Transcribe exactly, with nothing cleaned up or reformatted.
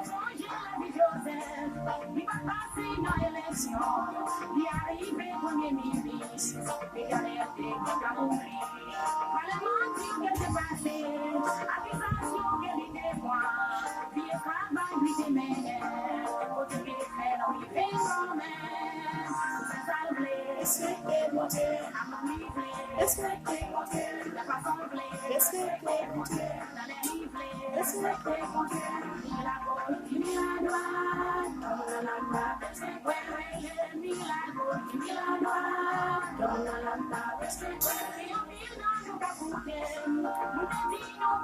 Sonje lavi Jozèf, li pa t pase nan eleksyon, li arive premye minis, li alète pou ka mouri. Palèman di ke l te pase, akizasyon ke li te pran, vye travay li te mennen, kote ke fè l rive kanmenm. Sa l vle, respekte Bondye, avan li vle, respekte Bondye, nan fason l vle, respekte Bondye, nan lè li vle, respekte Bondye, li la gòch, li la dwat, kòm nan la dwat, respekte, rele, li la gòch, li la dwat, kòm nan la dwat, respekte, anpil nan nou ka koute, nou te di nou